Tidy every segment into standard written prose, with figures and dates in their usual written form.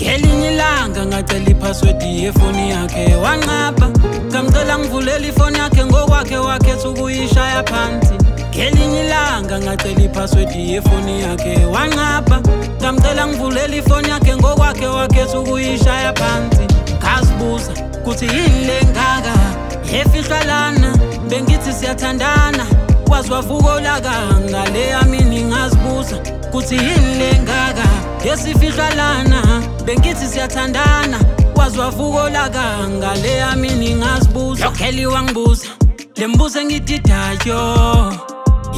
Ngelinye ilanga ngacela ipassword yefoni yakhe wanqaba. Ngamcela ngivulela ifoni yakhe ngokwakhe wakhetha ukuyishaya phansi. Ngelinye ilanga ngacela ipassword yefoni yakhe wanqaba. Ngamcela ngivulela ifoni yakhe ngokwakhe wakhetha ukuyishaya phansi. Ngazibuza kuthi yini le ngaka efihlwa lana, bengithi siyathandana wazi wavuka olaka ngale yamini. Ngazibuza kuthi yini le ngaka esifihlwa lana, bengithi siyathandana wazi wavuka olaka ngale yamini. Ngazibuza lokheli wangibuza le mbuzo engididayo,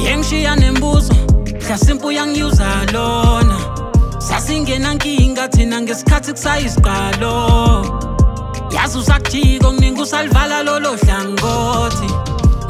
yengishiya nembuzo mhlasimpe uyangiyuza lona. Sasingena nkinga thina ngesikhathi kusayisiqalo, yazi usakujika okuningi usalivala lolo hlangothi.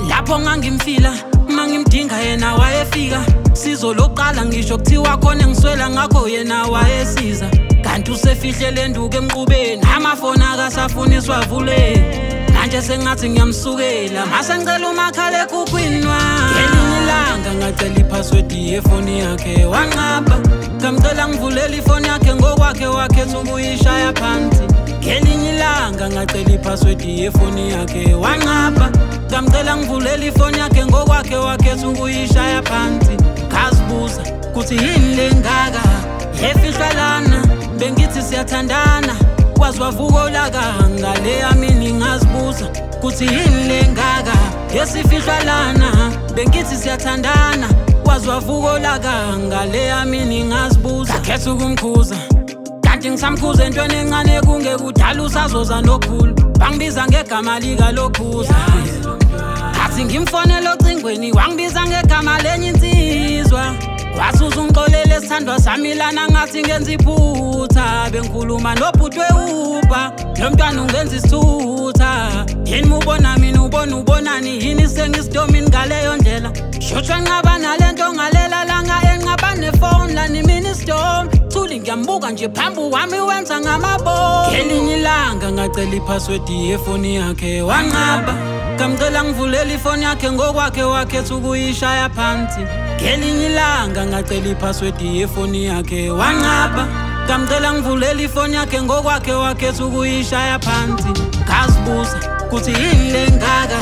Lapho ngangimfila mangimdinga yena wayefika, sizo lokuqala ngisho kuthiwa khona engiswela ngakho yena wayesiza. Kanti usefihlele nduku emqubeni, amafoni akasafuniswa avule. Manje sengathi ngiyamsukela mase ngicela umakhalekhukhwini wami. Ngelinye ilanga ngacela ipassword yefoni yakhe wanqaba. Ngamcela ngivulela ifoni yakhe ngokwakhe wakhetha ukuyishaya phansi. Ngelinye ilanga ngacela ipassword yefoni yakhe wanqaba. Ngamcela ngivulela ifoni yakhe ngokwakhe wakhetha ukuyishaya phansi. Ngazibuza kuthi yini le ngaka efihlwa lana, bengithi siyathandana wazi wavuka olaka ngale yamini. Ngazibuza kuthi yini le ngaka esifihlwa lana, bengithi siyathandana wazi wavuka olaka ngale yamini. Ngazibuza ngakhetha ukumkhuza kanti ngisamkhuza entweni encane kungekudala usazoza nokhulu. Bangibiza ngegama likalokhuza, athi ngimfonele ocingweni wangibiza ngegama lenye insizwa. Wathi uzungixolele sithandwa sami lana ngathi ngenza iphutha, bengikhuluma nobhuti we-Uber lo mntwana ungenza isithutha. Yini mubona mina ubona ubonani yini sengisidomini ngaleyo ndlela. Shuthi wenqaba nalento ngalela langa enqaba nefoni lani mina isidomi. Thuli ngiyambuka nje phambi wami wenza ngamabomu. Ngelinye ilanga ngacela ipassword yefoni yakhe wanqaba. Ngamcela ngivulela ifoni yakhe ngokwakhe wakhetha ukuyishaya phansi. Ngelinye ilanga ngacela ipassword yefoni yakhe wanqaba. Ngamcela ngivulela ifoni yakhe ngokwakhe wakhetha ukuyishaya phansi. Ngazibuza kuthi yini le ngaka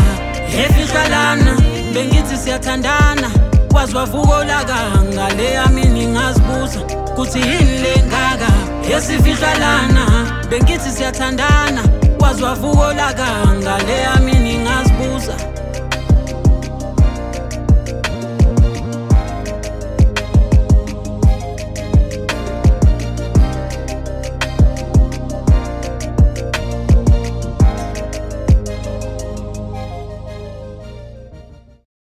efihlwa lana, bengithi siyathandana wazi wavuka olaka ngale yamini. Ngazibuza kuthi yini le ngaka esifihlwa lana, bengithi siyathandana wazi wavuka olaka ngale yamini.